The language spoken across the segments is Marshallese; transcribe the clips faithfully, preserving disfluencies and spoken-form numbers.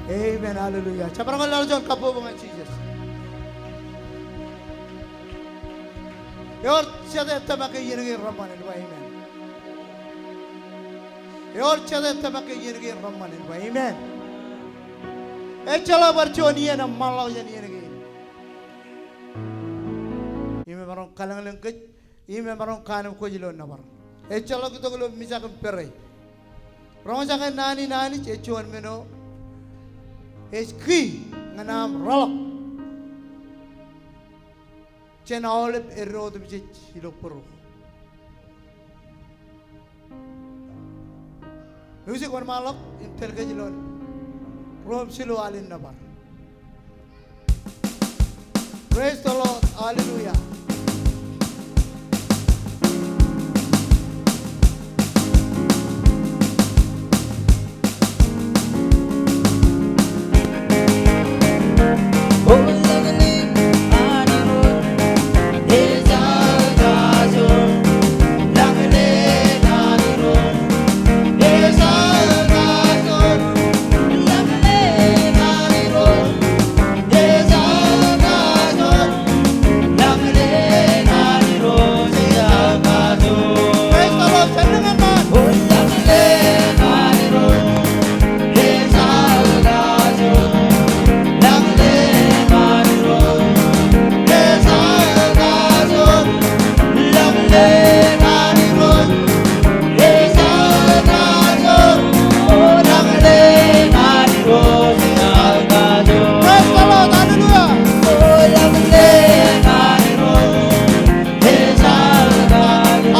Amen. Hallelujah. Jabdewōt ḷọk juon kabbokbok ñan Jisōs. Ewōr jete tōmak ke iien kein reṃṃan, en ba amen. Ewōr jete tōmak ke iien kein reṃṃan, en ba amen. Ejjeḷọk bar juon iien eṃṃanḷọk jān iien kein. Im emaroñ kalōñlōñ kōj, im emaroñ kaanemkwōj ilo nōbar. Ejjeḷọk itok ilo mijak im pere. Roñjake naan in Anij ej juon men eo ej key ñan aṃ reḷọk jān aolep eddo otemjej ilo bōro. Music, wōnṃaanḷọk im tōl kōj ilo ruo im jilu alen nōbar. Praise the Lord. Hallelujah. Praise the Lord. Hallelujah.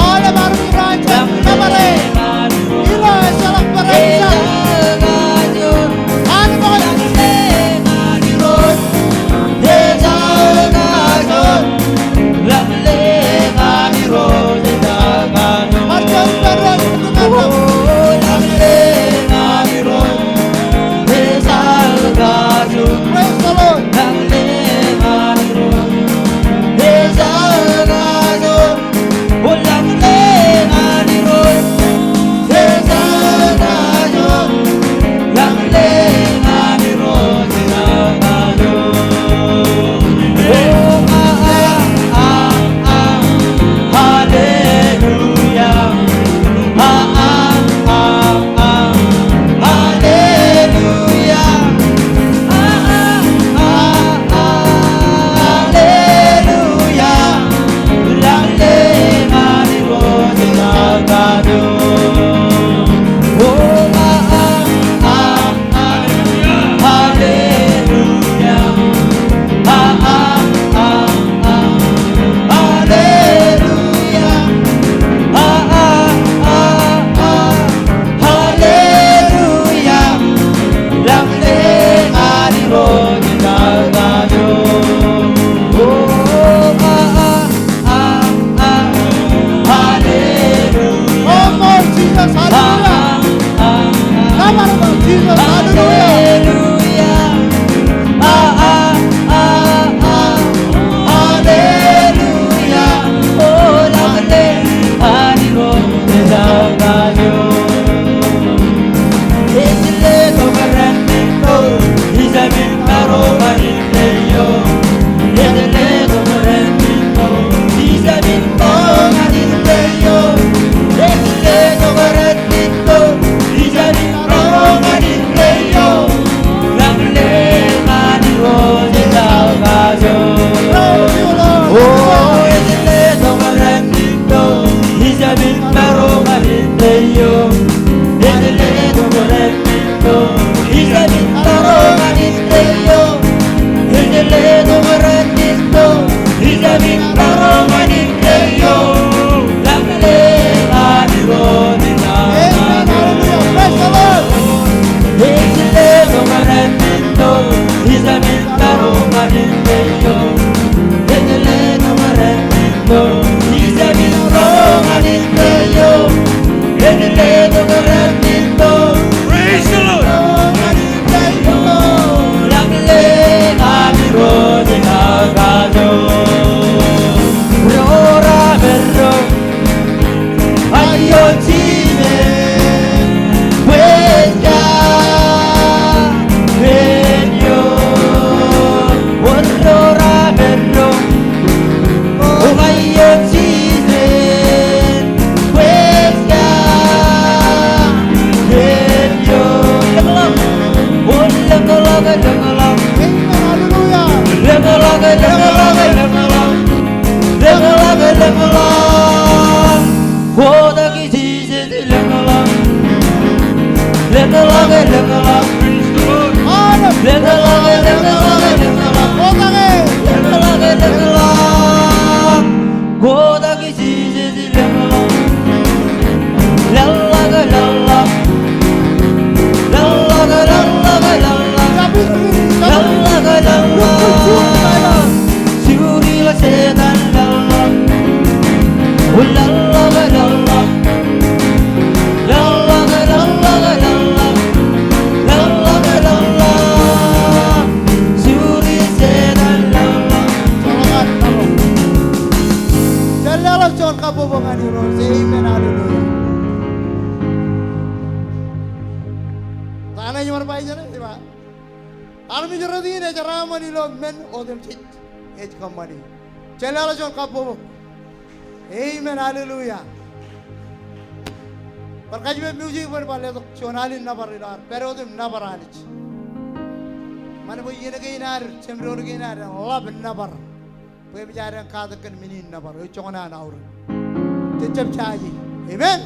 Aolep armej ro an jab nōbar e. Ilo ejjeḷọk bōrā eo. An bōk Praise the Lord. Oh, Lord Jesus, hallelujah. Come on, Lord Jesus, hallelujah. Jen leḷọk juon kabbokbok ñan Irooj. Amen, hallelujah. Ta ṇe ej bar ba ijeṇe, ej ba, armej rot in ej jeraaṃṃan ilo men otemjej ej kōṃṃani. Jen leḷọk juon kabbokbok. Amen, hallelujah. Bar kajjitōk music bwe en bar letok juon alin nōbar ilo ad pād otem nōbar Anij. Ṃanit bwe iien kein ad, jemdoon kein ad, ḷap nōbar. Bwe emōj ad katak kōn men in nōbar, eo joñan an aorōk. Jejjab jaje. Amen.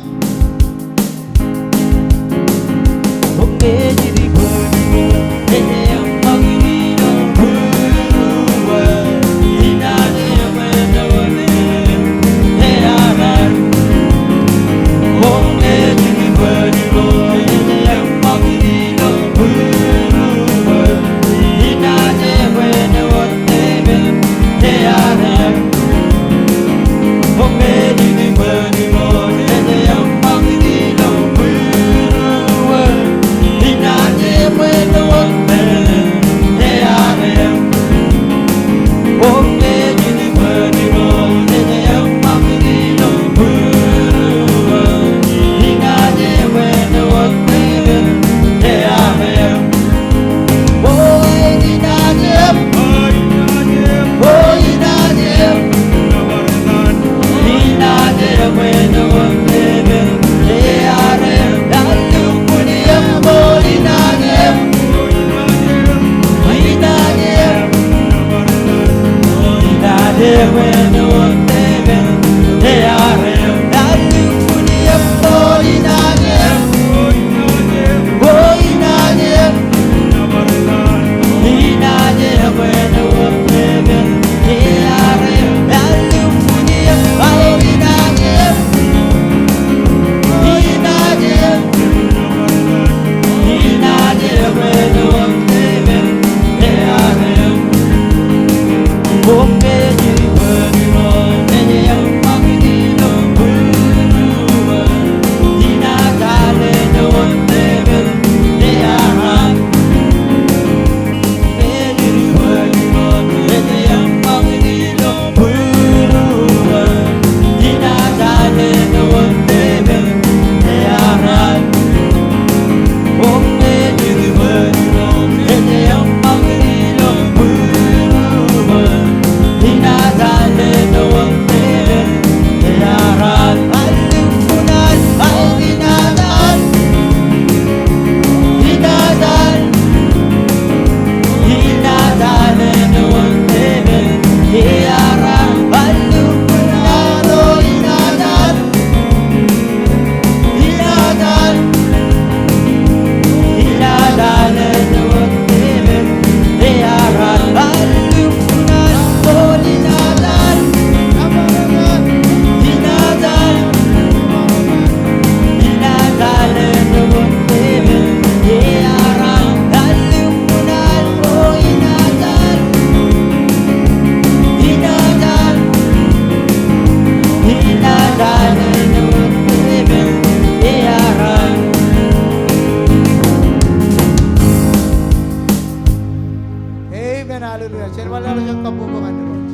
Amen, hallelujah. Jen bar leḷọk juon kabbokbok ñan Irooj.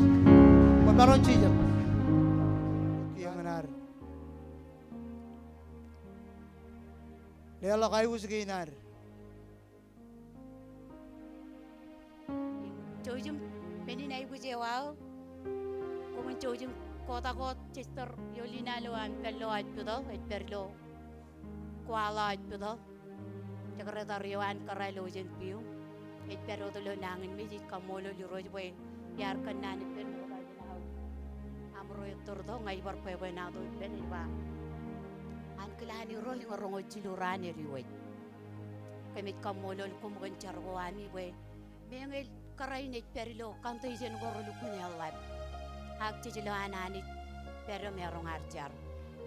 Ṃōk maroñ jijet. Kiiō ñan ad. Leḷọk aikuj kein ad. Jouj im men in aikuj eo aō. Koṃwin jouj im kotak wōt jej tōr ioline eo an pād ilo aujpitōḷ, ej pād ilo kwaḷọk aujpitōḷ. Jekdọọn eo an kōrā ilo ojen piuṃ. Ej pād wōt ilo nañinmej, ij kaṃṃoolol Irooj bwe iar kōnnaan ippān ṃokta jān aō amro ettōr tok, ña ij bar bwebwenato ippān, ej ba, ankilaan Irooj ñe roñoul jilu raan ediwōj. Kōmij kaṃṃoolol koṃ kōn jar ko ami bwe meñe el kōrā in ej pād ilo country jān ko relukkuun eḷap. Ak jej lo an Anij pād im eroñ ad jar.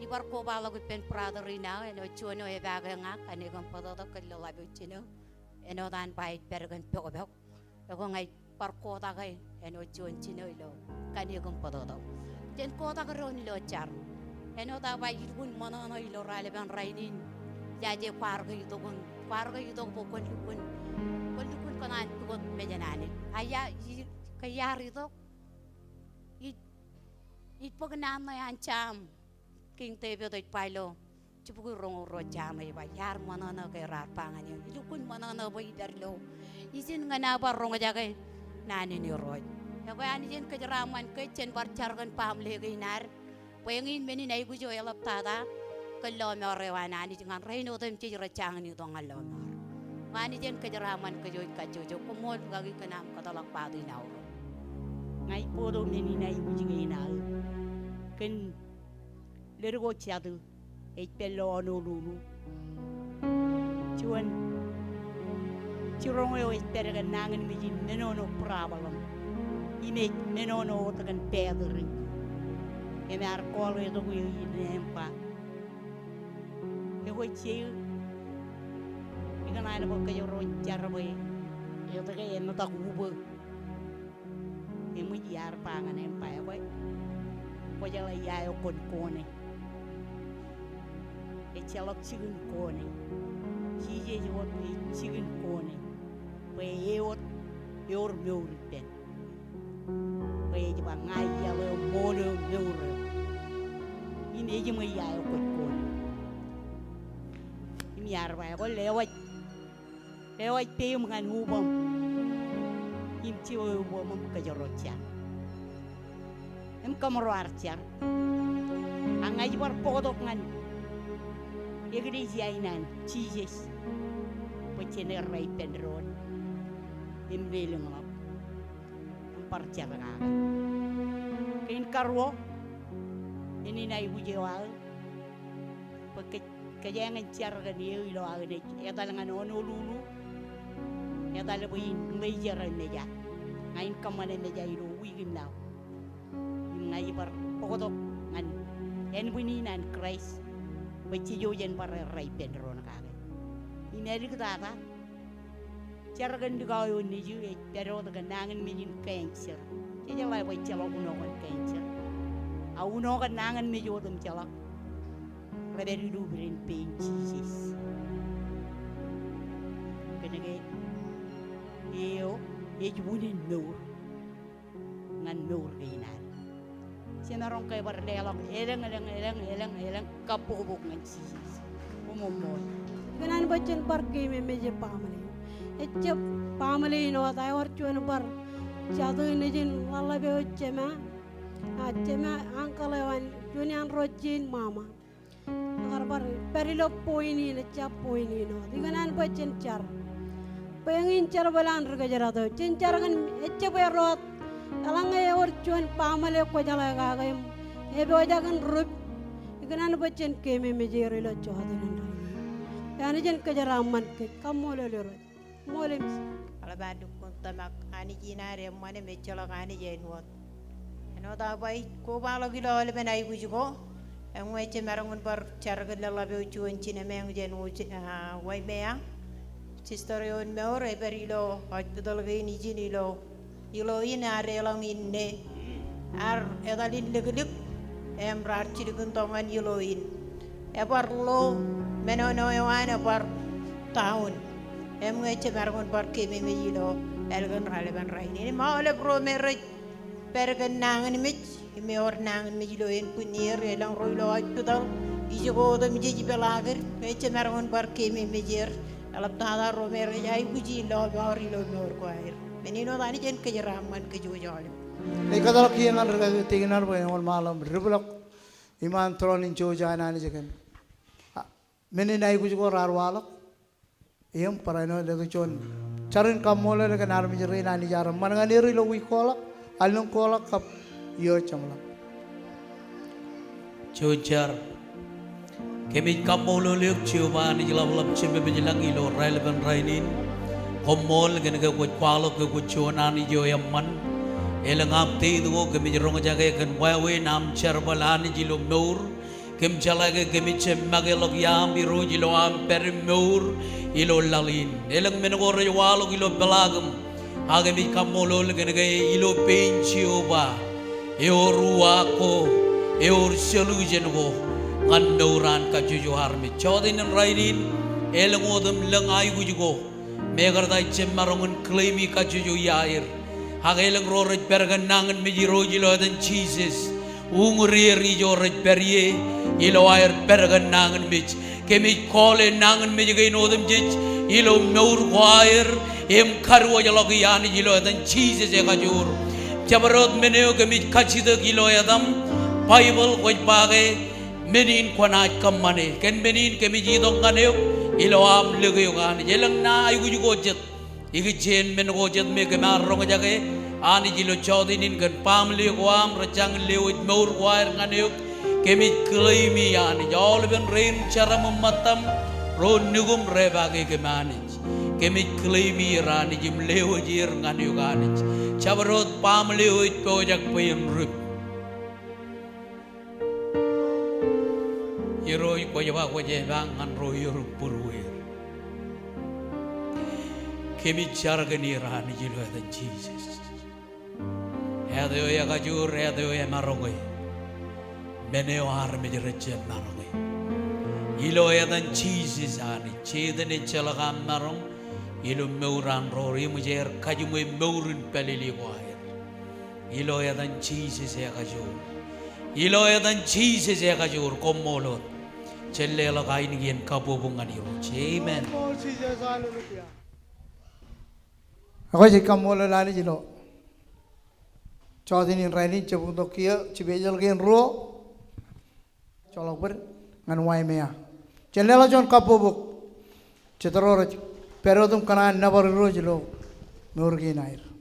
Ibar kobaḷọk ippān brother in aō, āinwōt juon eo epaake ña, kōnke kōn bōtōktōk kōn lōḷḷap eo jino. Āinwōt an ba ej pād kōn pokpok. Ekwe ña ij bar kotak āinwōt juon jino ilo kōnke kōn bōtōktōk. Jen kotak doon ilo jar. Āinwōt aō ba ilukkuun ṃōṇōṇō ilo raelepen rainin. Ijaje kwaar ke itok in, kwaar ke itok bwe kwōn lukkuun, kwōn lukkuun kōṇaan pukot mejān Anij. A ia, i, ke iar itok, ij, ij bōk naan ṇe an Sam. Kiiñ Devid ej ba ilo jibukwi roñoul ruo Sam ej ba, iar ṃōṇōṇō ke raar ba ñan eō, ilukkuun ṃōṇōṇō bwe ipād ilo ijin ñan aō bar roñjake naan in Irooj. Ekwe Anij en kōjeraaṃṃan kōj, jen bar jar kōn baaṃle kein ad. Bwe eñin men in aikuj eo eḷaptata kōn lọmọọr eo an Anij ñan rein otemjej rej jañin itok ñan lọmọọr. Ñe Anij en kōjeraaṃṃan kōj eo ej kajjojo, koṃṃool rikaki kōn aṃ kōtḷọk part in aorōk. Ña ij bōktok men in aikuj kein aō kōn ledik eo jatū ej pād ilo Honolulu. Juon jiroñ eo ej pād kōn nañinmej in menono problem im ej menono wōt kōn battery. Im ear call e tok eo ine im ba, ekwe Jay, ikōṇaan bwe kōjro jar bwe etke emetak ubō. Eṃōj, iar ba ñan e im ba, ekwe kwōjeḷā ia eo kwōn kone. Ejjeḷọk jikin kone. Jisōs wōt ej jikin kone. Bwe e wōt ewōr mour ippān. Bwe ej ba ña iaḷ eo, ṃool eo, mour eo. Im ejiṃwe ia eo kwōj kone. Im iar ba, ekwe lewōj Lewōj peiṃ ñan ubōṃ im jibwe ubōṃ im kōjro jar. Im kōmro ar jar. Ak ña ij bar bōktok ñan eklejia in an Jisōs bwe jen errā ippān doon im lelōñḷọk im bar jar kake. Kein karuo, men in aikuj eo aō bwe kōj, kōjeañ in jar kōn eō ilo aō naaj etal ñan Honolulu, etal bwe in mejeran meja. Ña in kōṃṃane meja ilo wiik in nao. Im ña ij bar bōktok ñan ānbwin in an Kraist bwe jej jen bar errā ippān doon kake. Im āliktata, jar kōn likao eo nejū ej pād wōt kōn nañinmej in cancer. Jejeḷā bwe ejjeḷọk uno kōn cancer. A uno kōn nañinmej otemjeḷọk rej pād ilo pād in pein Jisōs. Kōnke eo ej unin mour ñan mour kein ad. Jemaroñ ke bar leḷọk elōñ, elōñ, elōñ, elōñ, elōñ kabbokbok ñan Jisōs. Koṃṃool. Ikōṇaan bwe jen bar keememej baaṃle in. Ejjab baaṃle in wōt, ewōr juon bar jatū nejin ḷaḷḷap eo jema. A jema, uncle eo an juon iaan ro jein ṃaṃa. Ak ear bar pād ilo point in, ejjab point in wōt. Ikōṇaan bwe jen jar. Bwe eñin jerbal an ri kōjdat eo. Jen jar kōn ejjab erot. Eḷaññe ewōr juon baaṃle kwōjeḷā kake im epojak in rup, ikōṇaan bwe jen keememej er ilo jota in rainin. Anij en kōjeraaṃṃan kōj. Kaṃṃoolol Irooj. Ṃool im. Eḷap an lukkuun tōmak. Anij in ad eṃṃan im ejjeḷọk Anij āinwōt. Āinwōt aō ba ij kobaḷọk ilo aolepen aikuj ko, eñin jemaroñ in bar jar kōn lōḷḷap eo juon jinōmeañ jān Waj-, ah, Waimea. Sister eo in mour epād ilo hospital kein ijin ilo Iloin, ear deḷọñ inne, ear etal in liklik im raar jilkintok ñan Iloin. Ebar lo menono eo an ebar down. Im ñe jemaroñ in bar keememej ilo ālikin raelepen rainin. Im aolep ro me rej pād kōn nañinmej im ewōr nañinmej ilo ānbwinnier, elōñ ro ilo hospital, ijoko otemjej ipeḷaakid, ñe jemaroñ in bar keememej er. Eḷaptata ro me rej aikuj in lọmọọr ilo mour ko aer. Men in wōt, Anij en kōjeraaṃṃan kōj wōj aolep. Ej kōtḷọk kiiō ñan ri kaki tekinar bwe en wōnṃaanḷọk im dipḷọk iṃaan tūroon in jouj an Anij kōn, a, men in aikuj ko raar waḷọk. Im barāinwōt letok juon jar in kaṃṃoolol kōn armej rein Anij ear eṃṃan ñan er ilo wiik ko ḷọk, allōñ ko ḷọk kab ioon jeṃḷọk. Jouj jar. Kōmij kaṃṃoolol eok Jeova Anij ḷapḷap Jemem ilañ ilo raelepen rainin. Koṃṃool kōn ke kwōj kwaḷọk ke kwōj juon Anij eo eṃṃan. Elōñ update ko kōmij roñjake kōn wāween aṃ jerbal Anij ilo mour. Kōm jeḷā ke kōmij jab makeḷọk iaam Irooj ilo aṃ pād im mour ilo laḷ in. Elōñ men ko rej waḷọk ilo peḷaakiṃ. Ak kōmij kaṃṃoolol kōn ke ilo pein Jeova, ewōr uwaak ko, ewōr solution ko ñan mour an kajjojo armej. Jọteen in rainin, elōñ otem lōñ aikuj ko im ekkar ta ij jab maroñ in claim-i kajjojo iaer. Ak elōñ ro rej pād kōn nañinmej Irooj ilo etan Jisōs. Uñūr er ijo rej pād ie ilo aer pād kōn nañinmej. Kōmij kọọle nañinmej kein otemjej ilo mour ko aer im kadiwōjḷọk e Anij ilo etan Jisōs ekajoor. Jabdewōt men eo kōmij kajjitōk ilo etaṃ, Baibōḷ kwōj ba ke men in kwōnaaj kōṃṃane. Kōn men in kōmij itok ñan eok ilo aṃ lōke eok Anij. Elōñ ṇa aikuj ko jet ikijjien men ko jet me kōm ar roñjake Anij ilo jọteen in kōn baaṃle ko aṃ rej jañin lewōj mour ko aer ñan eok. Kōmij claim-i Anij aolepen rein jeraṃ im ṃōttaṃ, ro nukuṃ rej ba ke kōm Anij. Kōmij claim-i er Anij im lewōj er ñan eok Anij. Jabdewōt baaṃle eo ej pojak bwe en rūp. Irooj kwōj ba kwōj epaak ñan ro erup būrueir. Kōmij jar kōn er Anij ilo etan Jisōs. Āt eo ekajoor, āt eo emaroñe. Men eo armej rej jab maroñe. Ilo etan Jisōs Anij, Setan ejjeḷọk aṃ maroñ ilo mour an ro reṃōj aer kajiṃwe mour in pālele ko aer. Ilo etan Jisōs ekajoor. Ilo etan Jisōs ekajoor, koṃṃool wōt. Jen leḷọk ainikien kabbokbok ñan Irooj. Amen. Koṃṃool Jisōs, hallelujah. Ekwe jej kaṃṃoolol Anij ilo jọteen in rainin, jibuktok kiiō, jipejeḷ kein ruo. Joḷọk bōd ñan waimea. Jen leḷọk juon kabbokbok. Jet ro rej pād wōt im kōṇaan nōbar Irooj ilo mour kein aer.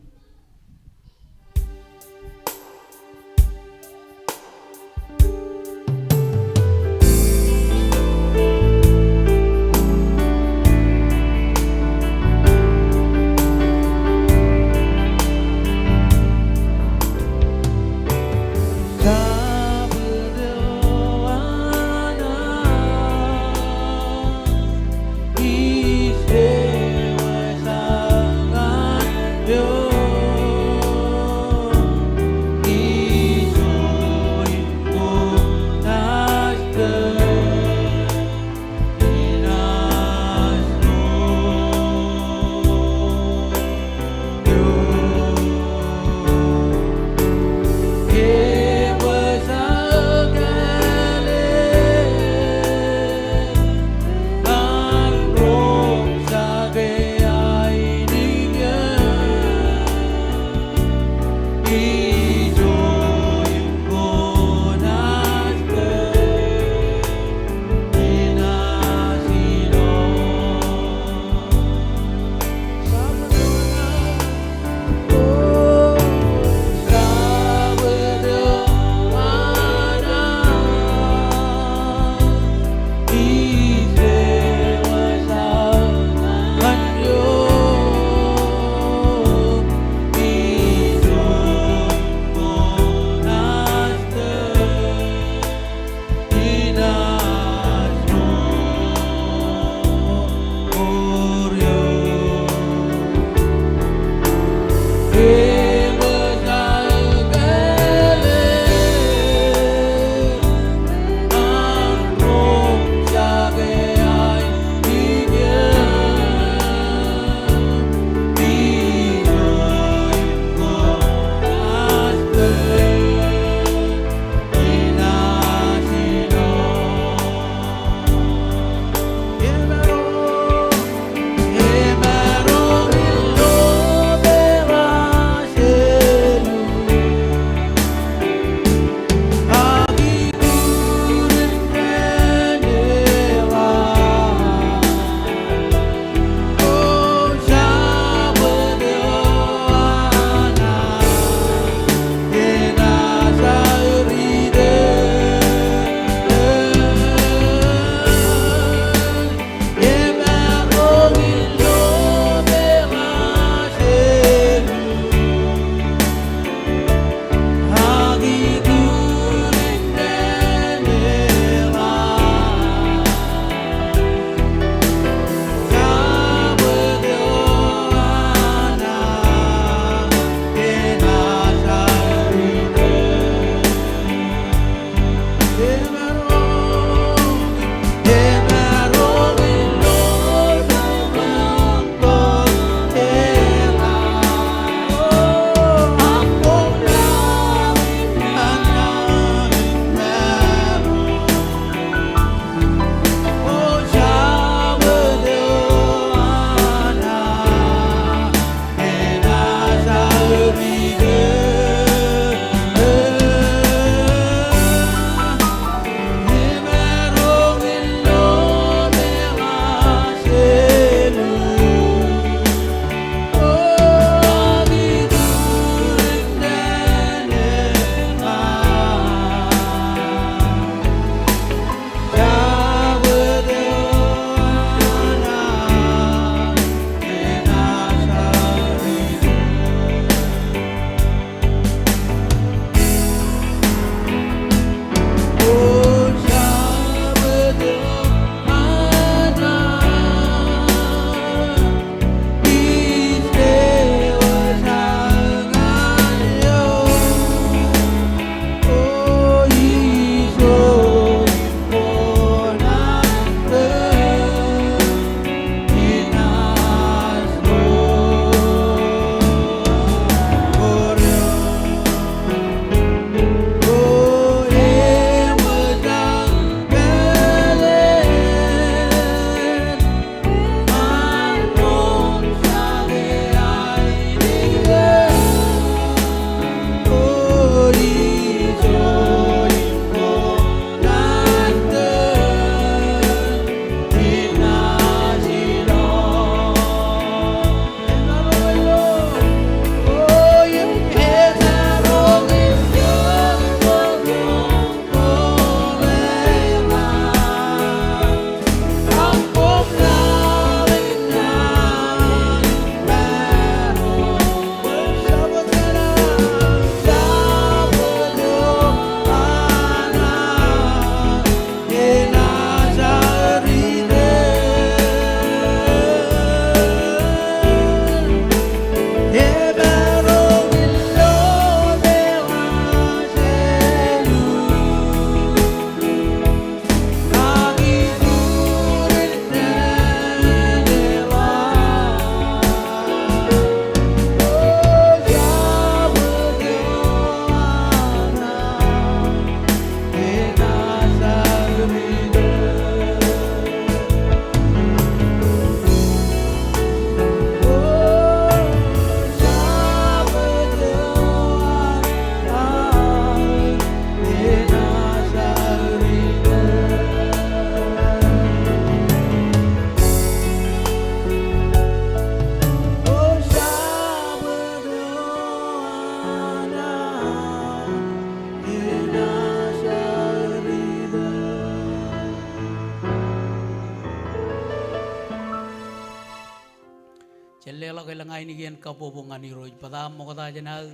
Jen leḷọk elōñ ainikien kabbokbok ñan Irooj. Bōtab ṃokta jān aō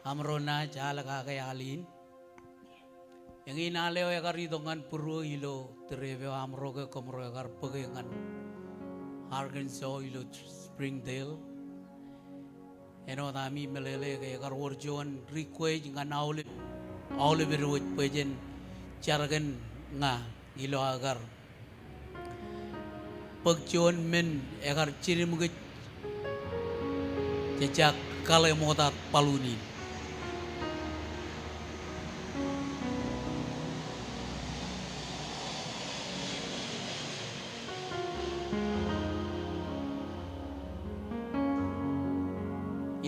amro naaj al kake al in. Eñin al eo ekar itok ñan būruō ilo trip eo amro ke kōmro ekar bōke ñan Arkansas ilo Springdale. Āinwōt ami meḷeḷe ke ekar wōr juon request ñan aolep, aolep edwōj bwe jen jar kōn ña ilo aō kar bōk juon men ekar jiljilimjuonñōj, jej jab kaḷe ṃokta balloon in.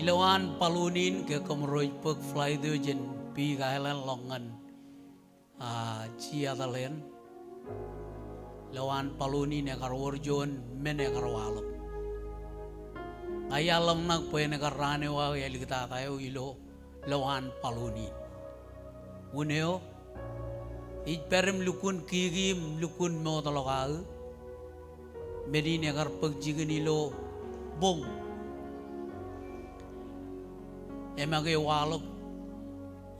Ilowaan balloon in ke kōmro ej bōk flight eo jān Big Island ḷọk ñan a, Seattle eṇ. Ilowaan balloon in ekar wōr juon men ekar waḷọk. Ña iar ḷōmṇak bwe en kar raan eo aō āliktata eo ilo lowaan balloon in. Wūn eo, ij pād im lukkuun kiki im lukkuun mootḷọk aō. Men in ekar bōk jikin ilo boñ. Emake waḷọk,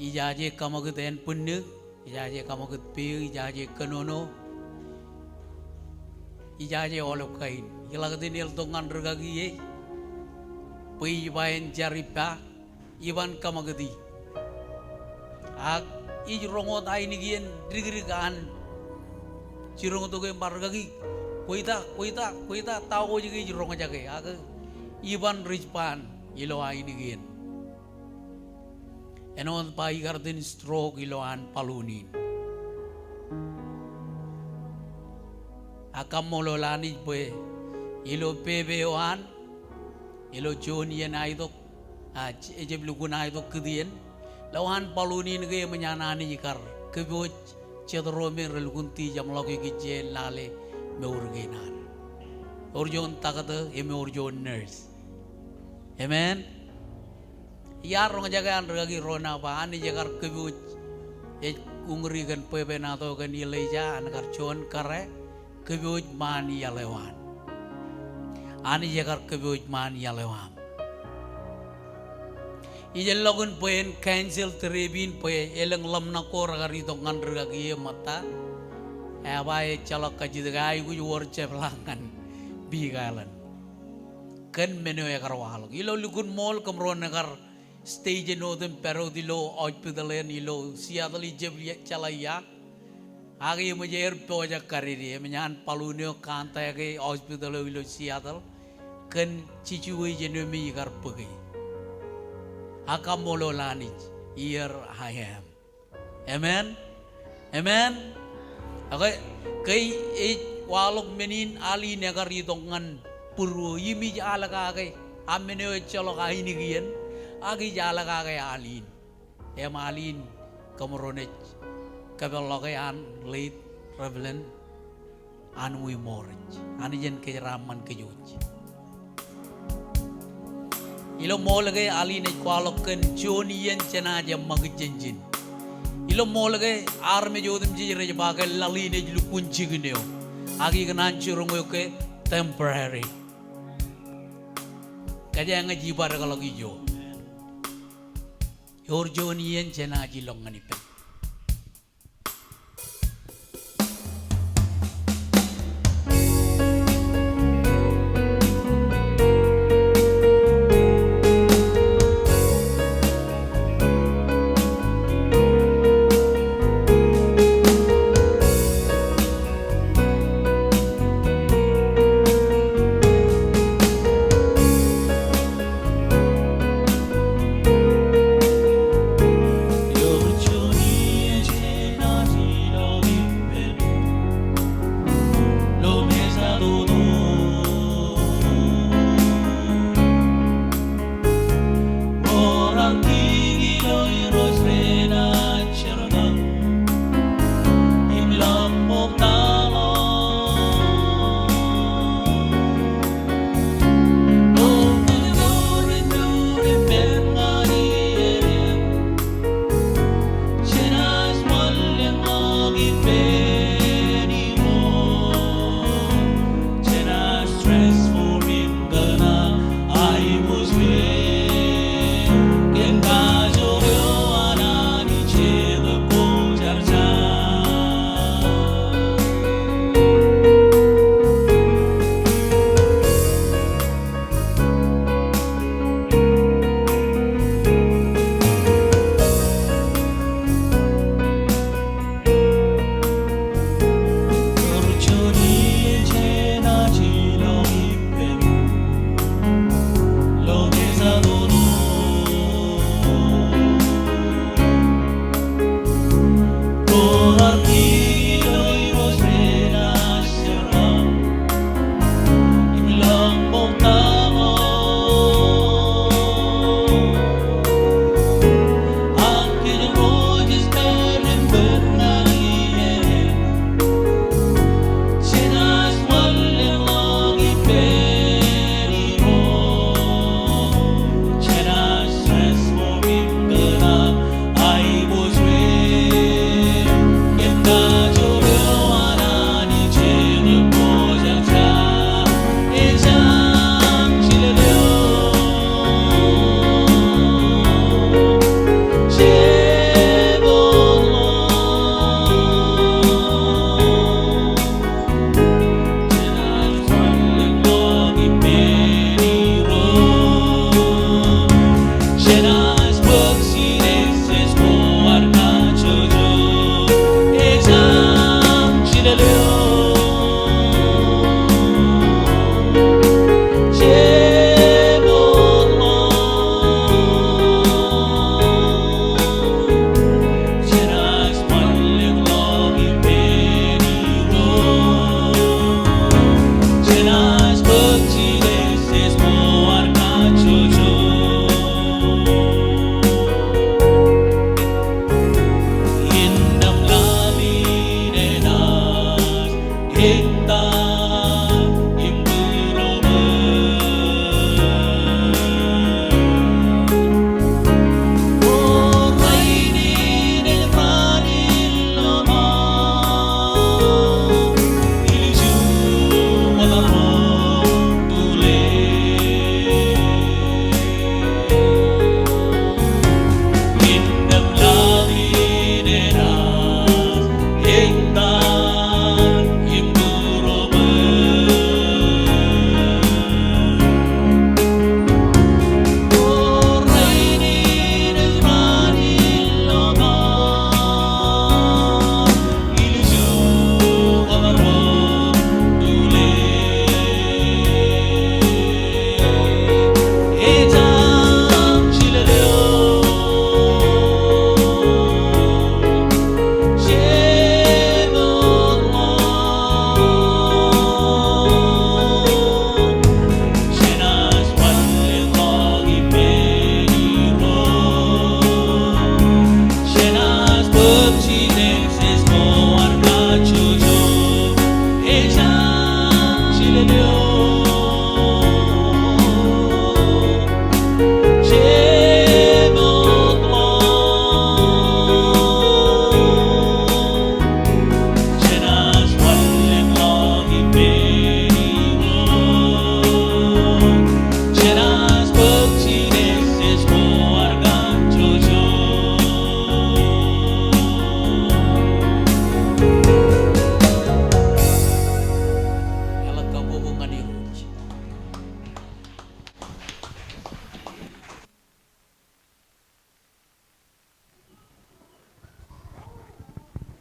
ijaje kaṃakūt ānbwinnū, ijaje kaṃakūt peō, ijaje kōnono, ijaje aolep kain. Iḷak iten eltok ñan rikaki e, bwe ij ba en jar ippa, iban kaṃakūti. Ak ij roñ wōt ainikien dikdik an jiroñtok im ba rikaki, kwōj ta, kwōj ta, kwōj ta, ta wōj ke ij roñjake, ak iban respond ilo ainikien. Āinwōt ba ikar itōn stroke ilowaan balloon in. Ak kaṃṃoolol Anij bwe ilo pepe eo an, ilo juon iien aetok, a, ejab lukkuun aetok kūtien, lowaan balloon in ke eṃōj an Anij kar kōpooj jet ro me relukkuun tijeṃḷọk ikijjeen lale mour kein an. Ewōr juon taktō im ewōr juon nurse. Amen. Iar roñjake an rikaki Rona ba Anij ekar kōpooj, ej uñūri kōn bwebwenato kōn Elijah an kar juon kōrā, kōpooj ṃaan iaḷ eo an. Anij ekar kōpooj ṃaan iaḷ eo aṃ. Ij ḷọk in bwe en cancel trip in bwe elōñ ḷōmṇak ko rekar itok ñan rikaki e ṃōtta. Eba ejjeḷọk kajjitōk, aikuj wōr jepḷaak ñan Big Island. Kōn men eo ekar waḷọk. Ilo lukkuun ṃool kōmro naaj kar stage in wōt im pād wōt ilo hospital eṇ ilo Seattle, ijab jeḷā ia. Ak eṃōj aer pojak kadede, eṃōj an balloon eo contact e hospital eo ilo Seattle kōn situation eo me ikar bōke. Ak kaṃṃoolol Anij, here I am. Amen. Amen. Okay, ke ij waḷọk men in, al in ekar itok ñan būruō im ij al kake, a men eo ejjeḷọk ainikien, ak ij al kake al in. Im al in kōmro naaj kōpeḷḷọk e an late Reverend Anwi Moritz. Anij en kōjeraaṃṃan kōj wōj. Ilo ṃool ke al in ej kwaḷọk kōn juon iien jenaaj eṃṃakūt jān ijin. Ilo ṃool ke armej otemjej rej ba ke laḷ in ej lukkuun jikin eo. Ak ikōṇaan jiroñ eok ke temporary. Kōjeañ ej ibadekḷọk ijo. Ewōr juon iien jenaaj ilọk ñan ippān.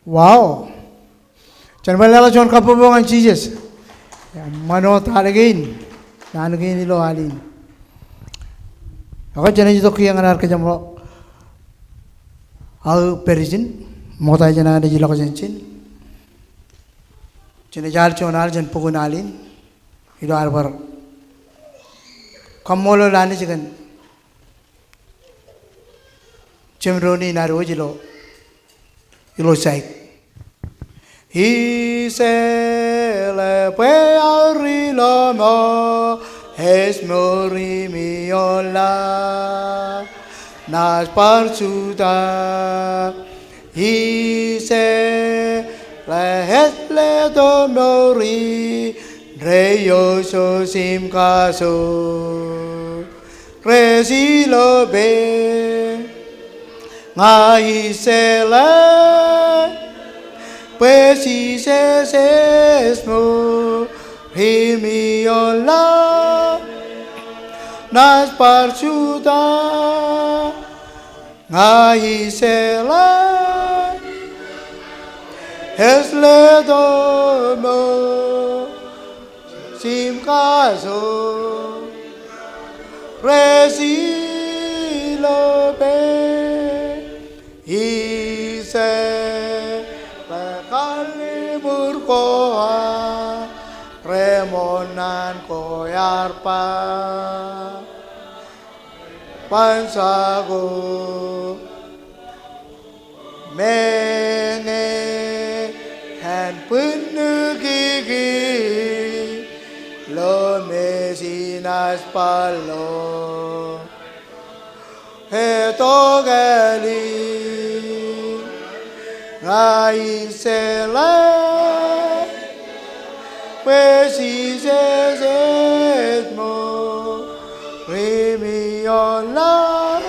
Wow. Jen bar leḷọk juon kabbokbok ñan Jisōs. Eṃṃan wōt al kein, naan kein ilo al in. Ekwe jenaaj itok kiiō ñan ad kōjeṃḷọk aō pād ijin, ṃokta jān an ej ilọk jān ijin. Jenaaj al juon al jān bok in al in, ilo ad bar kaṃṃoolol Anij kōn jemdoon in ad wōj ilo, ilo site. Ijeḷā bwe aō ri lọmọọr, ej mour im ioon laḷ, naaj bar jutak. Ijeḷā ej letok mour in reiiosoj im kajoor rej ilo pād. Ña ijeḷā bwe Jisōs ej mour im ioon laḷ, naaj bar jutak. Ña ijeḷā ej letok mour im kajoor rej ilo pād. Ijeḷā kallimur ko ad remoṇ naan ko ear ba ban jako. Meñe en bwinnūkiki lo me jinaaj bar lo, etok āliñ. Ña ijeḷā bwe Jisōs ej mour im ioon laḷ,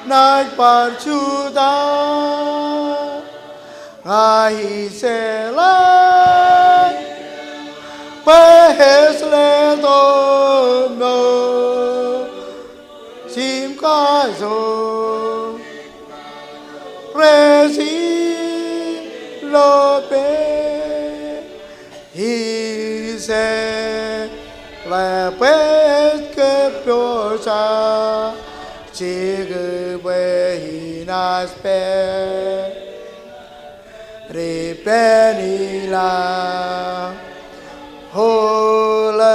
naaj bar jutak. Ña ijeḷā bwe ej letok mour im kajoor rej ilo pād. Ijeḷā bwe ej kōpooj jikin bwe inaaj pād ippān ilañ. Ḷọk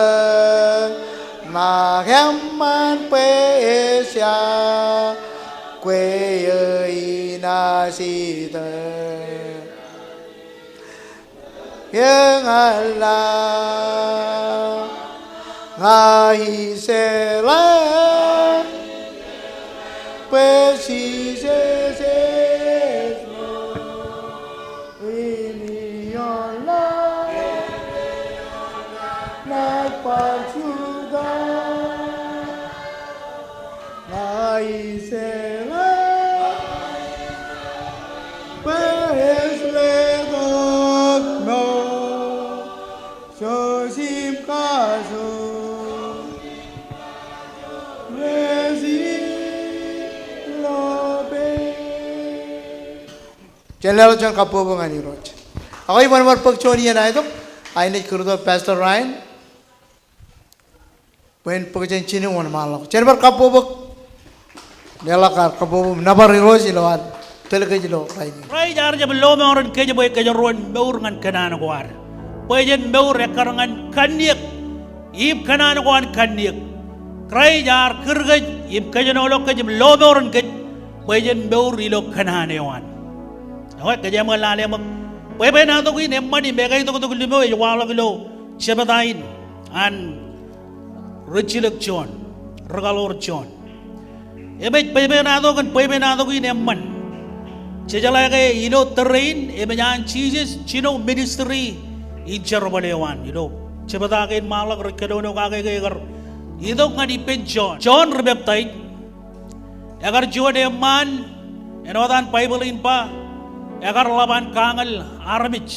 ṃōk eṃṃan bwe ejja kwe eo inaaj itok. Eñin lañ ña ijeḷā bwe Jisōs ej mour im ioon laḷ, naaj bar jutak. Ña ijeḷā bwe ej letok mour im kajoor rej ilo pād. Jen leḷọk juon kabbokbok ñan Irooj. Ak iban bar bōk juon iien aetok, inaaj kūrto Pastor Ryan bwe en bōk jān jinen wōnṃaanḷọk. Jen bar kabbokbok. Leḷọk ad kabbokbok nōbar Irooj ilo ad tōl kōj ilo rainin. Kraist ear jab lọmọọren kōj bwe kōjro en mour ñan kōṇaan ko ad, bwe jen mour ekkar ñan kanniōk im kōṇaan ko an kanniōk. Kraist ear kūr kōj im kōjenolọk kōj im lọmọọren kōj bwe jen mour ilo kōṇaan eo an. Ekwe, kōjeañ bar lale ṃōk bwebwenato in eṃṃan im ekaitok tok limo ej waḷọk ilo jebta in an Rijjilōk Jon, Rikaḷoor Jon. Im ej bwebwenato kōn bwebwenato in eṃṃan. Jejeḷā ke ilo tōre in im ej an Jisōs jino ministry in jerbal eo an. Ilo jebta kein ṃaanḷọk rej kōnono kake ke ekar itok ñan ippān Jon, Jon ri Peptaij. Ekar juon eṃṃaan āinwōt an Baibōḷ in ba, ekar ḷap an kañōl armej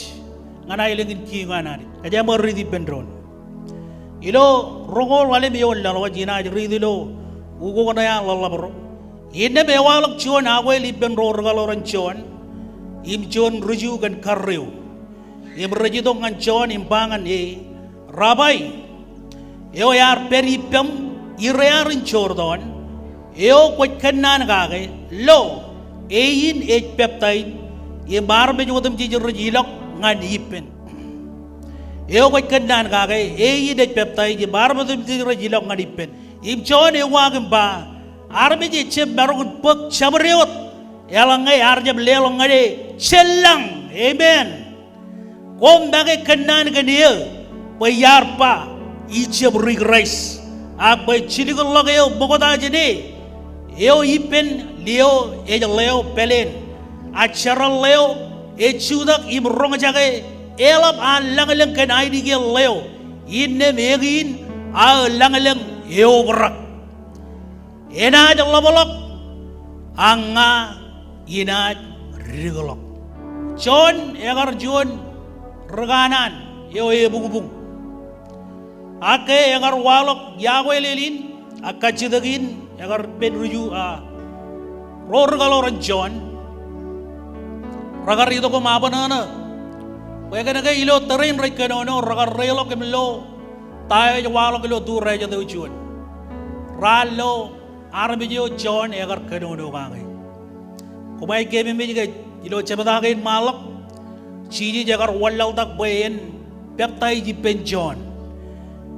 ñan aelōñ in kiiñ eo an Anij. Kōjeañ bar riit ippān doon. Ilo roñoul ḷalem eoon laḷ wōj, inaaj riit ilo ukok ṇe an ḷōḷḷap ro. Innām ewaḷọk juon akwāāl ippān ro rikaḷoor in Jon. im juon ri-Ju kōn karreo. Im rej itok ñan Jon im ba ñan e, Rabbi, eo ear pād ippem iriaar in Jordan, eo kwōj kōnnaan kake, lo, e in ej peptaij, im armej otemjej rej ilọk ñan ippān. Eo kwōj kōnnaan kake, e in ej peptaij, im armej otemjej rej ilọk ñan ippān. Im Jon ej uwaak im ba, armej ejjab maroñ in bōk jabdewōt eḷaññe ear jab leḷọk ñan e jān lañ. Amen. Koṃ make kōnnaan kōn eō bwe iar ba ijab ri Kraist, ak bwe jilkinḷọk eō ṃokta jān e, eo ippān lio ej ḷeo pāleen, ak jeran ḷeo ej jutak im roñjake eḷap an lañlōñ kōn ainikien ḷeo, innām eñin aō lañlōñ eobrak. Enaaj ḷapḷọk, ak ña inaaj dikḷọk. Jon ekar juon ri kanaan eo ebuñbuñ. Ak ke ekar waḷọk iọkwe in, ak kajjitōk in ekar pen ri-Ju, a, ro ri kaḷoran Jon, rekar itok im abṇōṇō. Bwe kōnke ilo tōre in rej kōnono, rekar reiḷọk im lo ta eo ej waḷọk ilo Turajet eo juon. Raar lo armej eo Jon ekar kōnono kake. Koṃij keememej ke ilo jebta kein ṃaanḷọk, Jisōs ekar wanlaḷtak bwe en peptaij ippān Jon.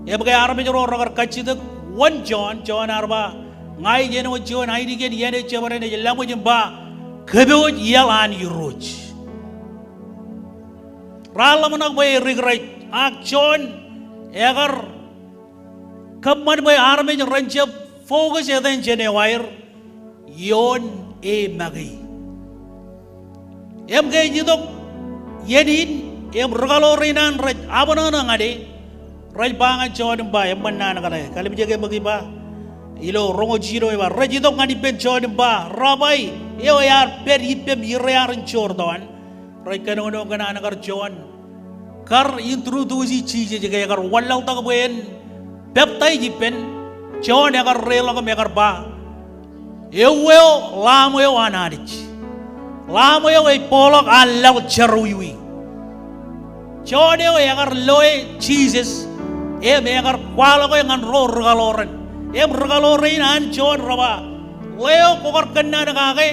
Im ke armej ro rekar kajjitōk wōn Jon, Jon ear ba, ña ij āinwōt juon ainikien iien eo jebta in ej laṃōj im ba, kōpooj iaḷ an Irooj. Raar ḷōmṇak bwe e ri Kraist, ak Jon ekar kōṃṃan bwe armej ren jab focus attention eo aer ioon e make. Im ke ej itok iien in, im ri kaḷoran an rej abṇōṇō ñan e, rej ba ñan Jon im ba, eṃṃan naan kaṇe, kalimjeke ṃōk iba, ilo roñoul jiljino ej ba, rej itok ñan ippān Jon im ba, Rabbi, eo ear pād ippem iriaar in Jordan. Rej kōnono kōn an kar Jon kar introduce Jisōs ke ekar wanlaḷtak bwe en peptaij ippān. Jon ekar reiḷọk im ekar ba, ewi eo Lamb eo an Anij. Lamb eo ej bōkḷọk an laḷ jerọwiwi. Jon eo ekar loe Jisōs, im ekar kwaḷọke ñan ro ri kaḷoran. Im ri kaḷoran an Jon rej ba, ḷeo kwōkar kōnnaan kake,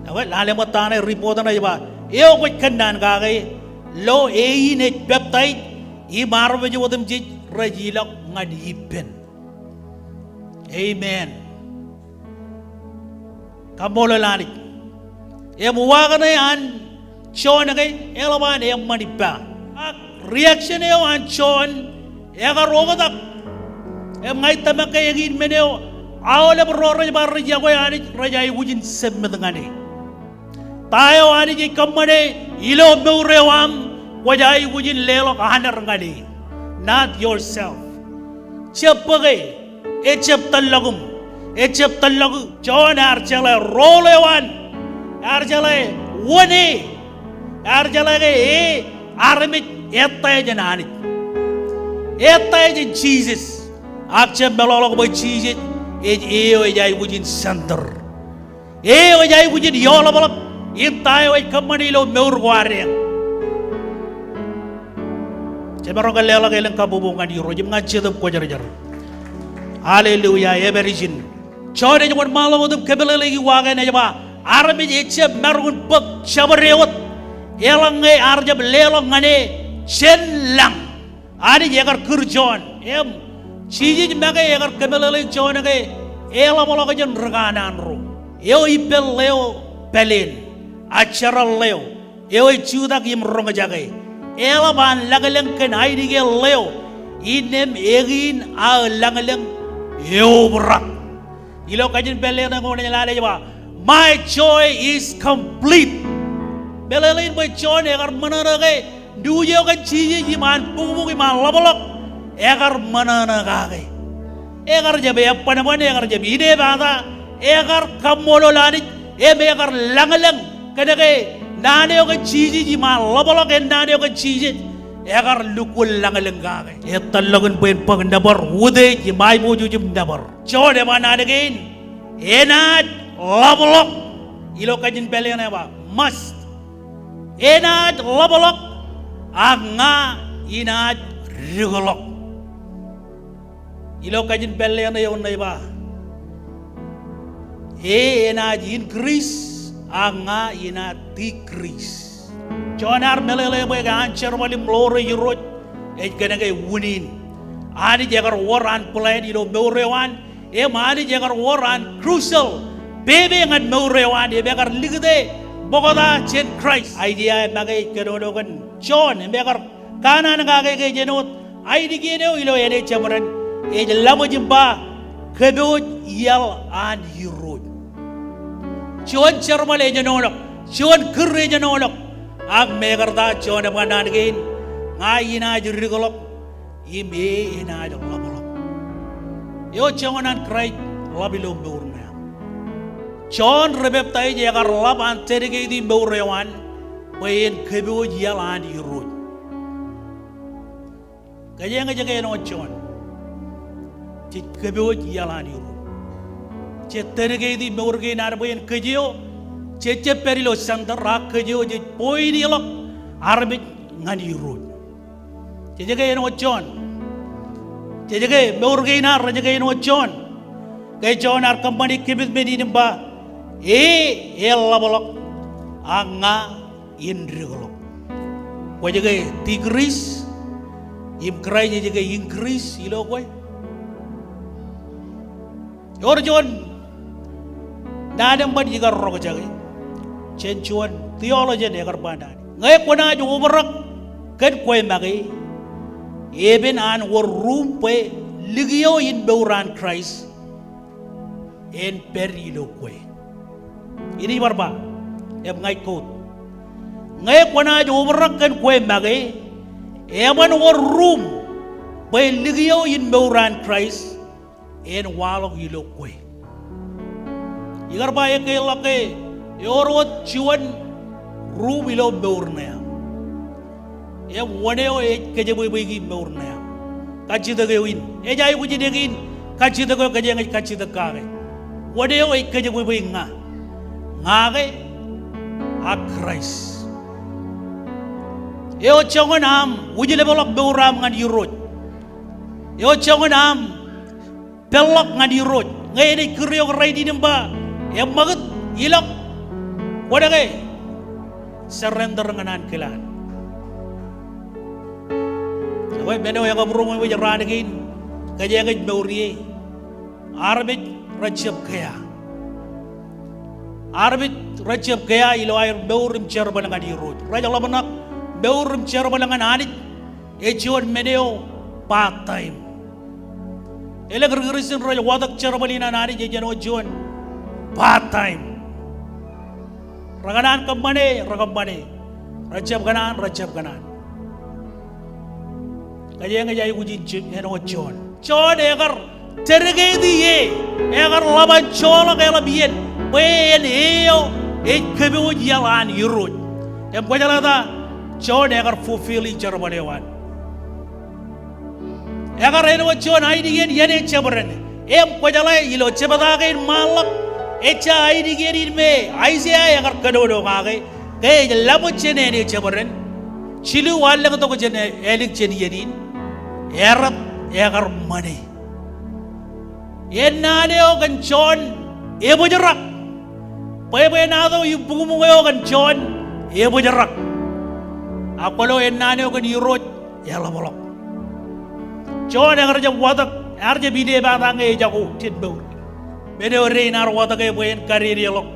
ewi, lale ṃōttan e report ṇe ej ba, eo kwōj kōnnaan kake, lo e in ej peptaij, im armej otemjej rej ilọk ñan ippān. Amen. Kaṃṃoolol Anij. Im uwaak ṇe an Jon ke eḷap an eṃṃan ippa. Ak reaction eo an Jon ekar oktak. Im ña ij tōmak ke eñin men eo aolep ro rej ba rej yokwe Anij rej aikuj in submit ñan e. Ta eo Anij ej kōṃṃane ilo mour eo aṃ, kwōj aikuj in leḷọk honor ñan e, not yourself. Jab bōke, ejab tōllọkūṃ, ejab tōllọkū. Jon ear jeḷā role eo an, ear jeḷā wōn e, ear jeḷā ke e armej ettā jān Anij, ettā jān Jisōs. Ak jab meḷọkḷọk bwe Jisōs ej eo ej aikuj in center. Eo ej aikuj in eḷapḷọk in ta eo ej kōṃṃane ilo mour ko ad eñ. Jemaroñ ke leḷọk elōñ kabbokbok ñan Irooj im ñan Jetōb Kwōjarjar. Hallelujah, epād ijin. Jon ej wōnṃaanḷọk wōt im kōmeḷeḷeiki uwaak eṇ ej ba, armej ejab maroñ in bōk jabdewōt eḷaññe ear jab leḷọk ñan e jān lañ. Anij ekar kūr Jon. Im Jisōs make ekar kōmeḷeḷeik Jon ke eḷapḷọk jān ri kanaan ro. Eo ippān ḷeo pāleen, ak jeran ḷeo eo ej jutak im roñjake eḷap an lañlōñ kōn ainikien ḷeo, innām eñin aō lañlōñ eobrak. Ilo kajin pāleen eo eṇ ej lale ej ba, my joy is complete. Meḷeḷein bwe Jon ekar ṃōṇōṇō ke nuuj eo kōn Jisōs im an buñbuñ im an ḷapḷọk ekar ṃōṇōṇō kake. Ekar jab eban, ekar jab inepata, ekar kaṃṃoolol Anij, im ekar lañlōñ kōnke naan eo kōn Jisōs im an ḷapḷọk ennaan eo kōn Jisōs ekar lukkuun lañlōñ kake. Etōllọkin bwe en bōk nōbar utiej im aiboojoj im nōbar. Jon ej ba naan kein, enaaj ḷapḷọk. Ilo kajin pāleen eo ej ba, must. Enaaj ḷapḷọk, ak ña inaaj dikḷọk. Ilo kajin pālle ṇe eo ṇe ba, e enaaj increase, ak ña inaaj decrease. Jon ear meḷeḷe bwe ke an jerbal im ḷoor eo Irooj ej kōnke unin. Anij ekar wōr an plan ilo mour eo an, im Anij ekar wōr an crucial pepe ñan mour eo an, im ekar likūt e ṃokta jān Kraist. Aiseia e make ej kōnono kōn Jon, im ekar kanaan kake ke ej āinwōt ainikien eo ilo āne jabdewōt ej laṃōj im ba, kōpooj iaḷ an Irooj. Juon jerbal ej āinwōt, juon kūr ej āinwōt, ak mekarta Jon ej ba naan kein, ña inaaj dikḷọk, im e enaaj ḷapḷọk. Eo joñan an Kraist ḷap ilo mour ṇe aṃ? Jon ri-peptaij ekar ḷap an dedicate e mour eo an bwe en kōpooj iaḷ an Irooj. Kōjeañ ej ke āinwōt Jon? Jej kōpooj iaḷ an Irooj. Jej dedicate e mour kein ad bwe en kōj eo, jej jab pād ilo center, ak kōj eo jej pointeḷọk armej ñan Irooj. Jej ke āinwōt Jon? Jej ke, mour kein ad rej ke āinwōt Jon? Ke Jon ear kōṃṃane commitment in im ba, e eḷapḷọk, ak ña in dikḷọk. Kwōj ke decrease, im Kraist ej ke increase ilo kwe? Ewōr juon naan eṃṃan ikar roñjake jān juon theologian, ekar ba naan, ñe kwōnaaj obrak kōn kwe make, epen an wōr room bwe likio in mour an Kraist en pād ilo kwe. Inaaj bar ba, im ña ij quote, ñe kwōnaaj obrak kōn kwe make, eban wōr room bwe likio in mour an Kraist en waḷọk ilo kwe. Ikar ba ekkā ḷọk ke ewōr wōt juon room ilo mour ṇe aṃ. Im wōn eo ej kōjebwebweiki mour ṇe aṃ? Kajjitōk eo in. Ej aikuj in eñin kajjitōk eo kōjeañ ej kajjitōk kake. Wōn eo ej kōjebwebweik ña? Ña ke, ak Kraist? Eo joñan aṃ wūjlepḷọk mour eo aṃ ñan Irooj? Eo joñan aṃ peḷḷọk ñan Irooj? Ñe enaaj kūr eok rainin im ba, eṃṃakūt, ilọk, kwōn ke surrender ñan ankilaan. Ekwe men eo ekabūroṃōj raan kein kōjeañ ej mour ie, armej rej jab kea. Armej rej jab kea ilo aer mour im jerbal ñan Irooj. Rej ḷōmṇak mour im jerbal ñan Anij ej juon men eo part time. Elōñ ri Kūrjin rej watōk jerbal in an Anij ej āinwōt juon part time. Rekōṇaan kōṃṃane, rekōṃṃane. Rejjab kōṇaan, rejjab kōṇaan. Kōjeañ ej aikuj in āinwōt Jon. Jon ekar dedicate e, ekar ḷap an joḷọk eḷap iien bwe en e eo ej kōpooj iaḷ an Irooj. Im kwōjeḷā ta? Jon ekar fulfill e jerbal eo an. Ekar āinwōt juon ainikien āne jabdewōt. Im kwōjeḷā ilo jebta kein ṃaanḷọk, ejja ainikien in me Aiseia ekar kōnono kake, ke ej laṃōj jān āne jabdewōt, jilu allōñ tok jān ālik jān iien in, erōt ekar ṃane. Ennaan eo kōn Jon ebōjrak. Bwebwenato im buñbuñ eo kōn Jon ebōjrak. Ak kwōlo ennaan eo kōn Irooj eḷapḷọk. Jon ekar jab watōk, ear jab inepata ñe ejako jān mour. Men eo dein ear watōke bwe en kadedeḷọk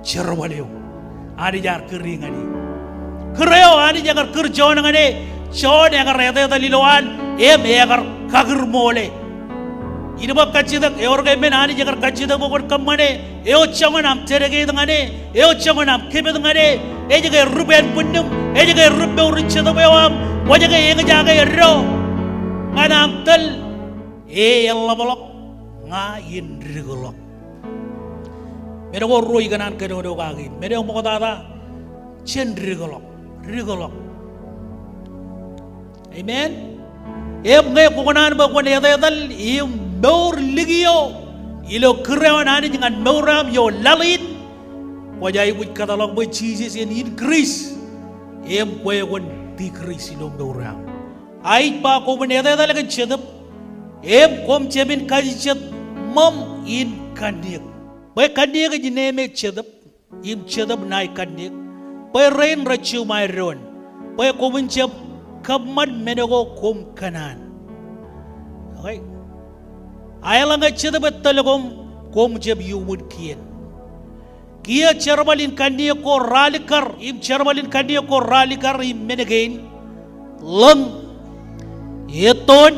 jerbal eo Anij ear kūr e ñan e. Kūr eo Anij ekar kūr Jon ñan e, Jon ekar etetal ilowaan im ekar kakūrṃool e. Innem kajjitōk, ewōr ke men Anij ekar kajjitōk bwe kwōn kōṃṃane? Eo joñan aṃ dedicate ñan e, eo joñan aṃ commit ñan e, ej ke rūp ānbwinnūṃ, ej ke rūp mour in jetōb eo aṃ, kwōj ke eñjake eddo ñan aṃ tōl, e eḷapḷọk, ña in dikḷọk. Men ko ruo ikōṇaan kōnono kake in. Men eo ṃoktata, jen dikḷọk, dikḷọk. Amen. Im ñe kwōkōṇaan bwe kwōn etetal im mour likio ilo kūr eo an Anij ñan mour eo aṃ ilo laḷ in, kwōj aikuj kōtḷọk bwe Jisōs en increase im kwe kwōn decrease ilo mour eo aṃ. A ij ba koṃwin etetal kōn Jetōb, im koṃ jab in kajejjet ṃōṃ in kanniōk. Bwe kanniōk ej neme Jetōb, im Jetōb ṇae kanniōk, bwe rein rej juṃae doon, bwe koṃwin jab kōṃṃan men ko koṃ kōṇaan. Okay. A eḷaññe Jetōb ej tōl koṃ, koṃ jab iuṃwin kien. Kiiō jerbal in kanniōk ko ralikkar, im jerbal in kanniōk ko ralikkar im men kein, ḷōñ, ettoon,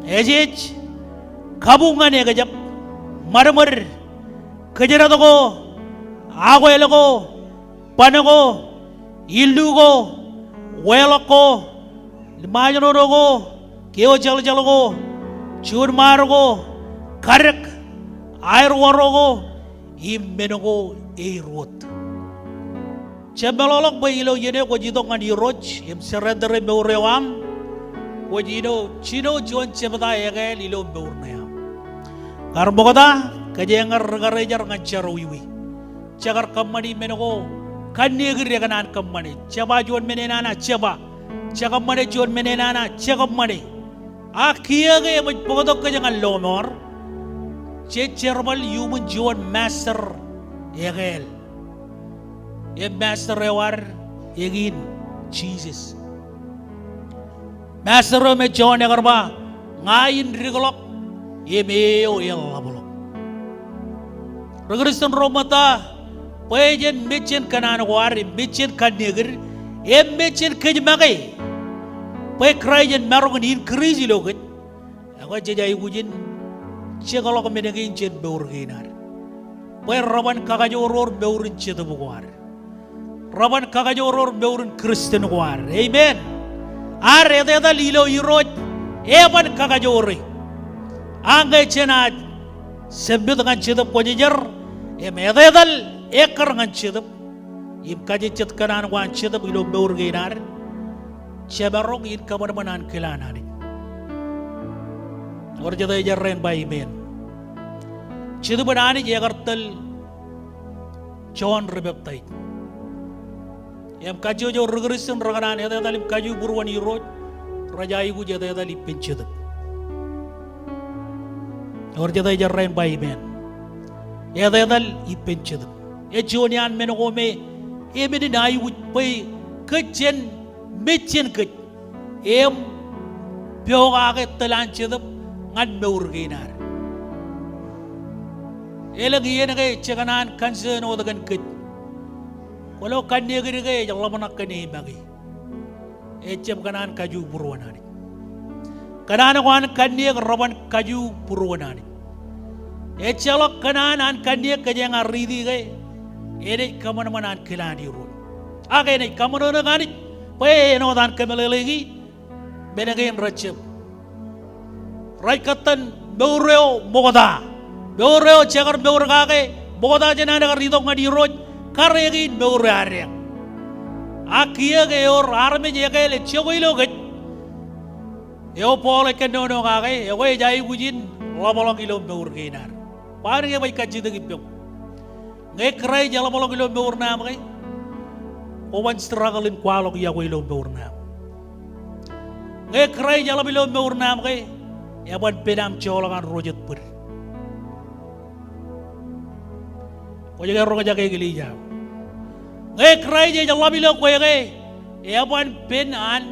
ejej, kabuñ ñan ekjab, ṃadṃōd, kōjdat ko, akwāāl ko, ban ko, illu ko, weḷọk ko, ṃaajṇoṇo ko, keojaḷjaḷ ko, juon ṃaad ko, kadek, aer waro ko, im men ko eir wōt. Jab meḷọkḷọk bwe ilo iien eo kwōj itok ñan Irooj im surrender e mour eo aṃ, kwōj jino, jino juon jebta ekāāl ilo mour ṇe aṃ. Kar ṃokta, kōjeañ ri karijer ñan jerọwiwi. Jekar kōṃṃani men ko kanniōk in ekōṇaan kōṃṃane. Jeba juon men eṇ nana, jeba. Jekōṃṃane juon men eṇ nana, jekōṃṃane. A kiiō ke eṃōj bōktok kōj ñan lọmọọr, jej jerbal iuṃwin juon master ekāāl. Im master eo ad eñin Jisōs. Master eo me Jon ekar ba, ña in dikḷọk, im e eo eḷapḷọk. Ri Kristian ro ṃōtta, bwe jen mejān kōṇaan ko ad, im mejān kanniōk in, im mejān kōj make, bwe Kraist en maroñ in increase ilo kōj. Ekwe jej aikuj in jekḷọk men kein jān mour kein ad. Bwe reban kakajoor mour in Jetōb ko ad. Reban kakajoor mour in Kristian ko ad. Amen. Ad etetal ilo Irooj, eban kakajoore. A ñe jenaaj submit ñan Jetōb Kwōjarjar, im etetal ekkar ñan Jetōb, im kajejjet kōṇaan ko an Jetōb ilo mour kein ad, jemaroñ in kōṃanṃan ankilaan Anij. Ewōr jete ej errā in ba amen? Jetōb in Anij ekar tōl Jon ri peptaij. Im kajjojo ri Kristian rekōṇaan etetal im kajubūruon Irooj, rej aikuj etetal ippān Jetōb. Ewōr jete ej errā in ba amen? Etetal ippān Jetōb. Ej juon iaan men ko me eṃṃan in aikuj bwe kōj jen mejān kōj im pokake tōl an Jetōb ñan mour kein ad. Elōñ iien ke jekōṇaan concern wōt kōn kōj. Kwōlo kanniōk in ke ej ḷōmṇak kōn e make. Ejjab kōṇaan kajubūruon Anij. Kōṇaan ko an kanniōk reban kajubūruon Anij. Ejjeḷọk kōṇaan an kanniōk kōjeañ ar riiti ke enaaj kōṃanṃan ankilaan Irooj. Ak enaaj kaṃōṇōṇō Anij bwe āinwōt an kōmeḷeḷeiki, men kein rejjab. Rej kōttan mour eo ṃokta. Mour eo jekar mour kake, ṃokta jān an ekar itok ñan Irooj, kar eñin mour eo adeañ. A kiiō ke ewōr armej ekāāl ej jokwe ilo kōj eo Paul ej kōnono kake, ekwe ej aikuj in ḷapḷọk ilo mour kein ad. Ba ñe kwōj kajjitōk ippaṃ. Ñe Kraist eḷapḷọk ilo mour ṇe aṃ ke, kwōban struggle in kwaḷọk yokwe ilo mour ṇe aṃ. Ñe Kraist eḷap ilo mour ṇe aṃ ke, eban pen aṃ joḷọk an ro jet bōd. Kwōj ke roñjake eklejia eo? Ñe Kraist ej ḷap ilo kwe ke, eban pen an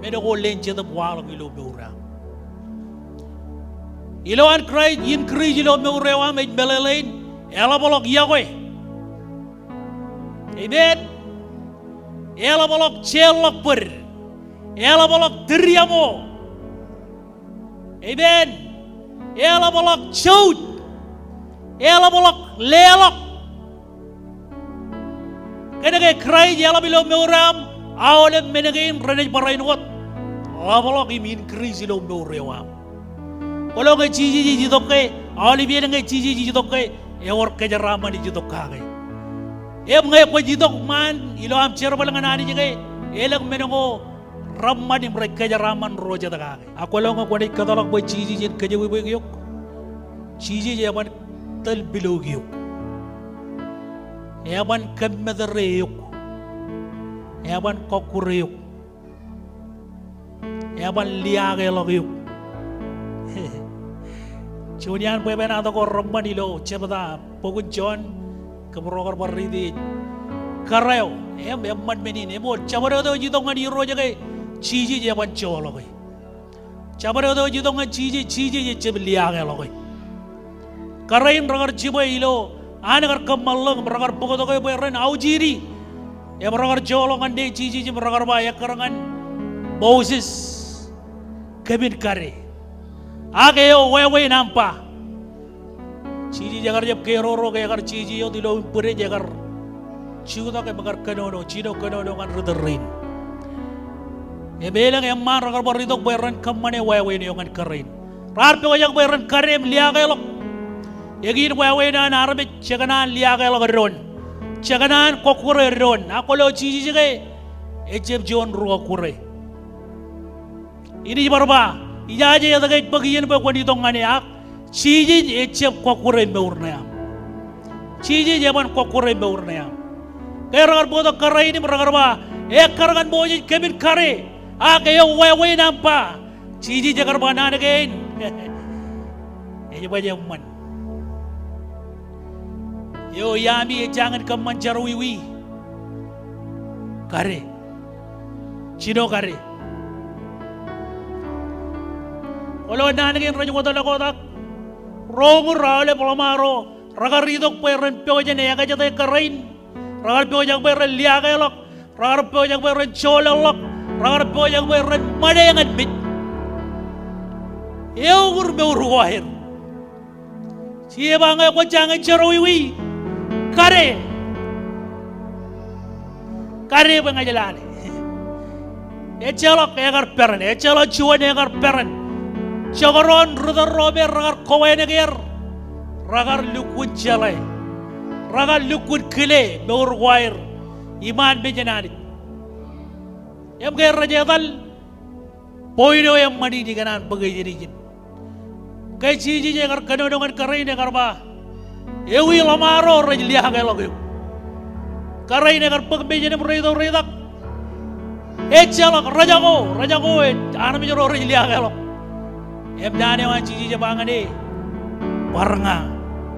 men ko leen Jetōb waḷọk ilo mour eo aṃ. Ilowaan Kraist increase ilo mour eo aṃ ej meḷeḷein eḷapḷọk yokwe. Amen. Eḷapḷọk jeorḷọk bōd. Eḷapḷọk tūriaṃo. Amen. Eḷapḷọk jouj. Eḷapḷọk leḷọk. Kōnke Kraist eḷap ilo mour eo aṃ, aolep men kein renaaj barāinwōt ḷapḷọk im increase ilo mour eo aṃ. Kwōlo ñe Jisōs ej itok ke, aolep iien ñe Jisōs ej itok ke, ewōr kōjeraaṃṃan ej itok kake. Im ñe kwōj itok ṃaan ilo aṃ jerbal ñan Anij ke, elōñ men ko reṃṃan im rej kōjeraaṃṃan ro jet kake. Ak kwōlo ñe kwōnaaj kōtḷọk bwe Jisōs en kōjepwebwek eok, Jisōs eban tōl pilok eok. Eban kōmmatōre eok. eban kọkkure eok. Eban liaakḷọk eok. Juon iaan bwebwenato ko reṃṃan ilo jebta bok in Jon, kab ro kar bar riiti ej kōrā eo, im eṃṃan men in, im wōt jabdewōt eo ej itok ñan Irooj ke Jisōs eban joḷọke. Jabdewōt eo ej itok ñan Jisōs, Jisōs ejjab liaakḷọke. Kōrā in rekar jibwe ilo an kar kōṃṃan ḷọk im rekar bōktok e bwe ren aujini. Im rekar joḷọk ñan ne Jisōs im rekar ba ekkar ñan Moses, kōmin kade. Ak eo wāween aṃ ba. Jisōs ekar jab keroro ke ekar jeje wōt ilo im bwidej ekar jutak im kar kōnono, jino kōnono ñan ri tōl rein. Im elōñ eṃṃaan rekar bar itok bwe ren kōṃṃane wāween eo ñan kōrā in. Raar pojak bwe ren kade im liaakḷọk. Eñin wāween an armej, jekōṇaan liaakḷọk doon. Jekōṇaan kọkkure doon. Ak kwōlo Jisōs ke ejjab juon ri kọkkure. Inij bar ba, ijaje etke ej bōk iien bwe kwōn itok ñan e, ak Jisōs ejjab kọkkure mour ṇe aṃ. Jisōs eban kọkkure mour ṇe aṃ. Ke rekar bōktok kōrā in im rekar ba, ekkar ñan Moses kōmin kade, ak eo wāween aṃ ba. Jisōs ekar ba naan kein. Ej baj eṃṃan. Eo iaami ejjañin kōṃṃan jerọwiwi, kade. Jino kade. Kwōlo naan kein rej wōtlọk wōt ak ro uñūr aolep ḷōṃaro rekar itok bwe ren pojak in ekajete kōrā in. Rekar pojak bwe ren liaakḷọk. Rekar pojak bwe ren joḷọk. Rekar pojak bwe ren ṃōñā ñan mej. Eo uñūr mour ko aer. Ej ba ñe kwō jañin jerọwiwi, kade. Kade bwe ña ij lale. Ejjeḷọk ekar peran, ejjeḷọk juon ekar peran. Jekdọọn ri tōl ro me rekar kowānōk er, rekar lukkuun jeḷā, rekar lukkuun kile mour ko aer iṃaan mejān Anij. Im ke rej etal, point eo eṃṃan in ikōṇaan bōk ijin ijin. Ke Jisōs ekar kōnono ñan kōrā in ekar ba, ewi ḷōṃaro rej liaakḷọk eok. Kōrā in ekar bōk mejān im reitok reitak. Ejjeḷọk, rejako, rejako, armej ro rej liaakḷọk. Im naan eo an Jisōs ej ba ñan e, bar ña,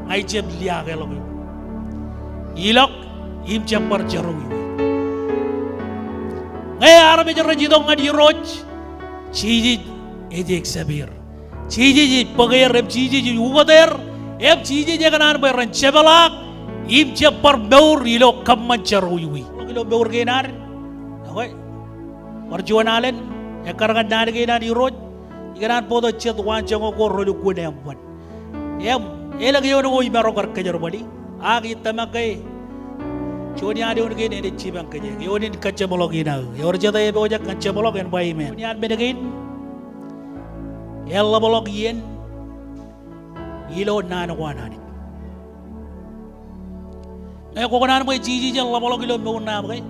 ña ijjab liaakḷọk eok. Ilọk im jab bar jerọwiwi. Ñe armej rej itok ñan Irooj, Jisōs ej accept er. Jisōs ej bōk er, im Jisōs ej ukōt er, im Jisōs ekōṇaan bwe ren jepḷaak im jab bar mour ilo kōṃṃan jerọwiwi. Ilo mour kein ad, ekwe, bar juon alen, ekkar ñan naan kein an Irooj, ikōṇaan bōktok jet waanjoñak ko relukkuun eṃṃan. Im, elōñ eoon ko imaroñ kar kōjerbali, ak ij tōmak ke juon iaan eoon kein enaaj jipañ kōj. Eoon in kajjepḷọk in aō. Ewōr jet eo epojak kajjepḷọk en ba amen. Juon iaan men kein, eḷapḷọk iien ilo naan ko an Anij. Ñe kwō kōṇaan bwe Jisōs eḷapḷọk ilo mour ṇe aṃ ke,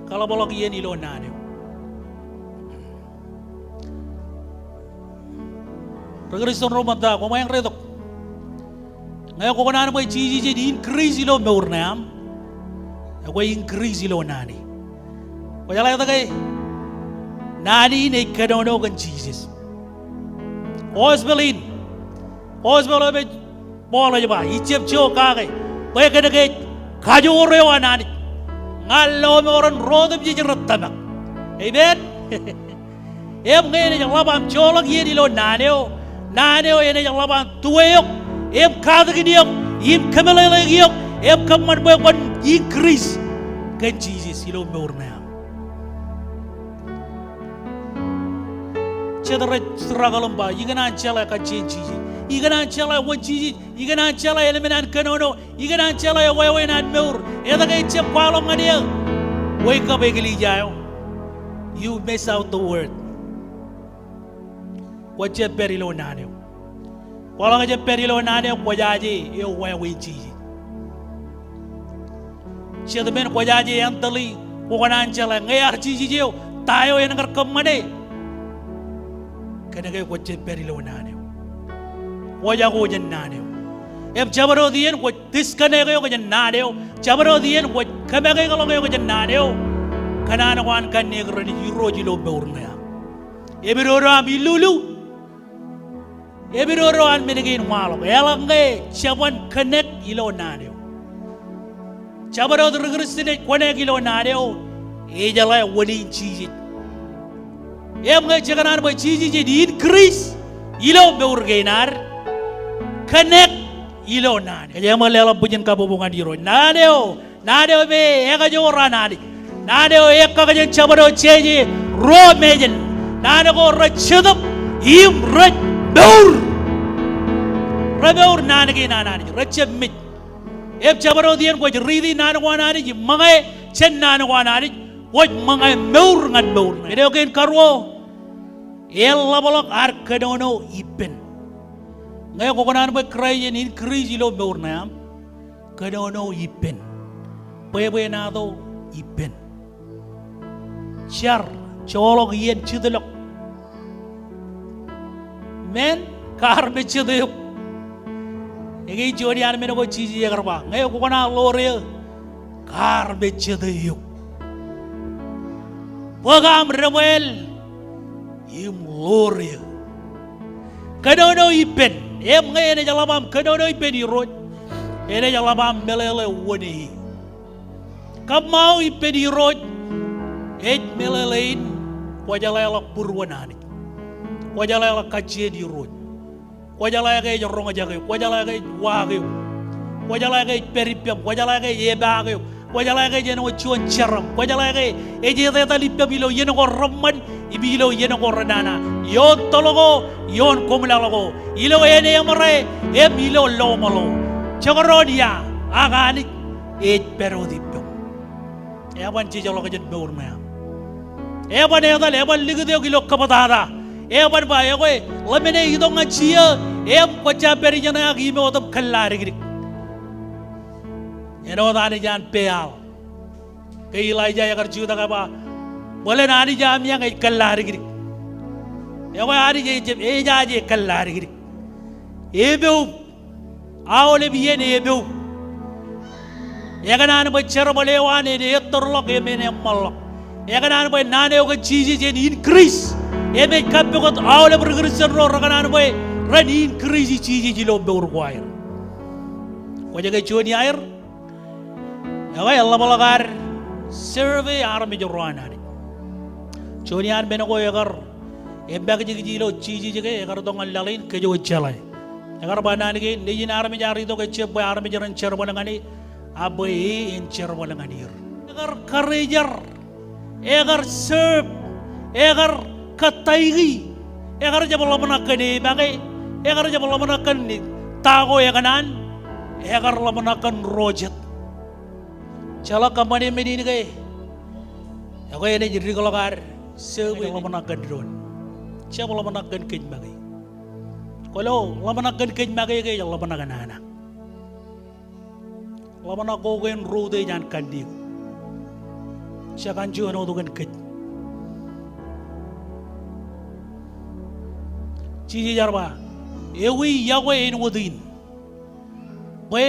kaḷapḷọk iien ilo naan eo. Ri Kristian ro ṃōtta, koṃeañ reitok. Ñe kwō kōṇaan bwe Jisōs ej increase ilo mour ṇe aṃ, ekwe increase ilo naan e. Kwōjeḷā etke? Naan in ej kōnono kōn Jisōs. Gospel in, gospel eo me Paul ej ba, ijjab jo kake, bwe kōnke ej kajoor eo an Anij ñan lọmọọren ro otemjej rej tōmak. Amen. Im ñe enaaj ḷap aṃ joḷọk iien ilo naan eo, naan eo enaaj ḷap an tuwe eok, im katakin eok, im kōmeḷeḷeik eok, im kōṃṃan bwe kwōn increase kōn Jisōs ilo mour ṇe aṃ. Jet rej struggle im ba, ikōṇaan jeḷā kajjien Jisōs. Ikōṇaan jeḷā wōn Jisōs. Ikōṇaan jeḷā elōmen an kōnono. Ikōṇaan jeḷā ewāween an mour. Etke ejjab kwaḷọk ñan eō? Wake up, eklejia eo. You miss out the word. Kwō jab pād ilo naan eo. Kwaḷọk ke ejjab pād ilo naan eo, kwōjaje eo wāween Jisōs. Jet men kwōjaje anteḷi, kwō kōṇaan jeḷā ñe ear Jisōs eo, ta eo en kar kōṃṃane. Kōnke kwō jab pād ilo naan eo. Kwō jako jān naan eo. Im jabdewōt iien kwōj disconnect eok jān naan eo. Jabdewōt iien kwōj kōmākāikḷọk eok jān naan eo, kōn an ko an kanniōk renaaj irooj ilo mour ṇe aṃ. Epidodo aṃ illulu. Epidodo an men kein waḷọk. Eḷaññe jeban connect ilo naan eo. Jabdewōt ri Kristian ej connect ilo naan eo, ejeḷā wōn in Jisōs. Im ñe jekōṇaan bwe Jisōs en increase ilo mour kein ad, connect ilo naan eo. Ej eṃōk leḷọk bwijin kabbokbok ñan Irooj. Naan eo, naan eo me ekajoor an Anij. Naan eo ekkakjeṇ jabdewōt jeje ruo mejān. Naan ko rej jetōb im rej mour. Remour naan kein an Anij. Rejjab mej. Im jabdewōt iien kwōj riiti naan ko an Anij im ṃōñā jān naan ko an Anij, kwōj ṃōñā mour ñan mour. Ido kein karuo, eḷapḷọk ad kōnono ippān. Ñe kwō kōṇaan bwe Kraist en increase ilo mour ṇe aṃ, kōnono ippān. Bwebwenato ippān. Jar, joḷọk iien jitḷọk. Men, kaarmejjet eok. Ekwe juon iaan men ko Jisōs ekar ba, ñe kwō kōṇaan ḷoor eō, kaarmejjet eok. Bōk aṃ debwāāl im ḷoor eō. Kōnono ippān, im ñe enaaj ḷap aṃ kōnono ippān Irooj, enaaj ḷap aṃ meḷeḷe wōn e. Kōṃṃao ippān Irooj, ej meḷeḷein kwōjeḷāḷọk būruon Anij. Kwōjeḷāḷọk kajjien Irooj. Kwōjeḷā ke ej roñjake eok. Kwōjeḷā ke ej waak eok. Kwōjeḷā ke ej pād ippaṃ. Kwōjeḷā ke ej epaak eok. Kwōjeḷā ke ej āinwōt juon jeram. Kwōjeḷā ke ej etetal ippaṃ ilo iien ko reṃṃan im ilo iien ko renana. Ioon toḷ ko, ioon koṃlaḷ ko. Ilo āne eṃōrā, im ilo lọmọḷ eo. Jekdọọn ia, ak Anij ej pād wōt ippaṃ. Eban jejḷọk jān mour ṇe aṃ. Eban etal, eban likūt eok ilo kōbōtata. Eban ba, ekwe, ḷōmṇak e itok ñan jiō, im kwōj jab pād ijeṇe ak im otem kōllaadikdik. Āinwōt Anij an Peaḷ. Ke Elaija ekar jutak e ba, bōlen Anij eo aṃ iọkwe ej kōllaadikdik. Ekwe Anij ej, ejaje kōllaadikdik. Epoub. Aolep iien epoub. Ekōṇaan bwe jerbal eo an en ettōrḷọk im en eṃṃanḷọk. Ekōṇaan bwe naan eo kōn Jisōs en increase. Im ej kappukot aolep ri Kristian ro rekōṇaan bwe ren increase Jisōs ilo mour ko aer. Kwōj ke juon iaer? Ekwe eḷapḷọk ad serve armej ro an Anij. Juon iaan men ko ekar emakijkij ilo Jisōs ke ekar itok ñan laḷ in kōj wōj jeḷā. Ekar ba naan kein, Nejin armej ear itok ejjab bwe armej ren jerbal ñan e, a bwe e en jerbal ñan er. Ekar karijer, ekar serve, ekar kōtaiki, ekar jab ḷōmṇak kōn e make, ekar jab ḷōmṇak kōn ta ko ekōṇaan, ekar ḷōmṇak kōn ro jet. Jeḷā kōṃṃane men in ke, ekwe enaaj dikḷọk ad serve, ḷōmṇak kōn doon. Jab ḷōmṇak kōn kōj make. Kwōlo, ḷōmṇak kōn kōj make ke ej ḷōmṇak nana. Ḷōmṇak ko ke en ro utiej an kanniōk. Jekkan juon wōt kōn kōj. Jisōs ear ba, ewi iọkwe āinwōt in. Bwe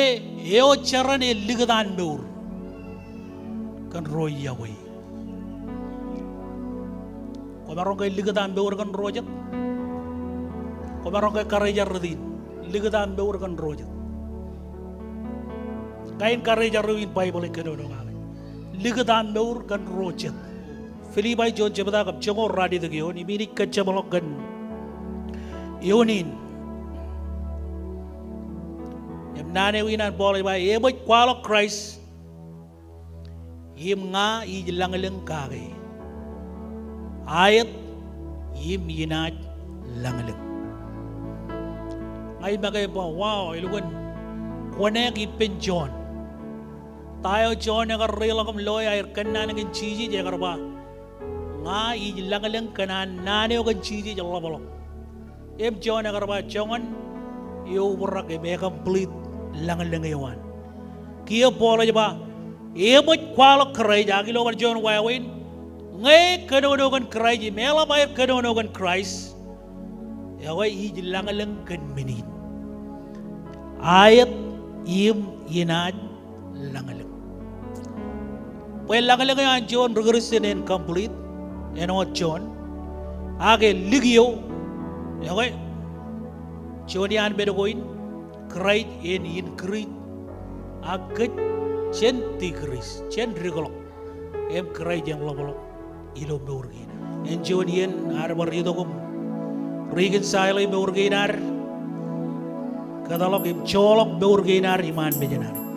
eo jeran en likūt an mour kōn ro iọkwe. Kwōmaroñ ke likūt aṃ mour kōn ro jet? Kwōmaroñ ke karijer rot in likūt aṃ mour kōn ro jet? Kain karijer eo in Baibōḷ ej kōnono ñan e. Likūt aṃ mour kōn ro jet. Filipai juon jebta kab joñoul ralitōk eoon, im inaaj kōjjeḷọk kōn eoon in. Im naan eo in an Paul ej ba, eṃōj kwaḷọk Kraist, im ña ij lañlōñ kake. Aet im inaaj lañlōñ. Ña ij make ba, wow, elukkuun connect ippān Jon. Ta eo Jon ekar reiḷọk im loe aer kōnnaan kōn Jisōs, ekar ba, ña ij lañlōñ kōn an naan eo kōn Jisōs ḷapḷọk. Im Jon ekar ba joñan eobrak im e complete lañlōñ eo an. Kiiō Paul ej ba, eṃōj kwaḷọk Kraist, ak ilo bar juon wāween, ñe kōnono kōn Kraist, im eḷap aer kōnono kōn Kraist, ekwe ij lañlōñ kōn men in. Aet im inaaj lañlōñ. Bwe ḷak ḷọk eo an juon ri-Kristian en complete, āinwōt juon. Ak elikio, ekwe, juon iaan men ko in, Kraist en increase. Ak kōj jen decrease, jen dikḷọk. Im Kraist en ḷapḷọk ilo mour kein ad. Āinjuon iien ad bar itok im reconcile mour kein ad. Kōtḷọk im joḷọk mour kein ad iṃaan mejān Anij.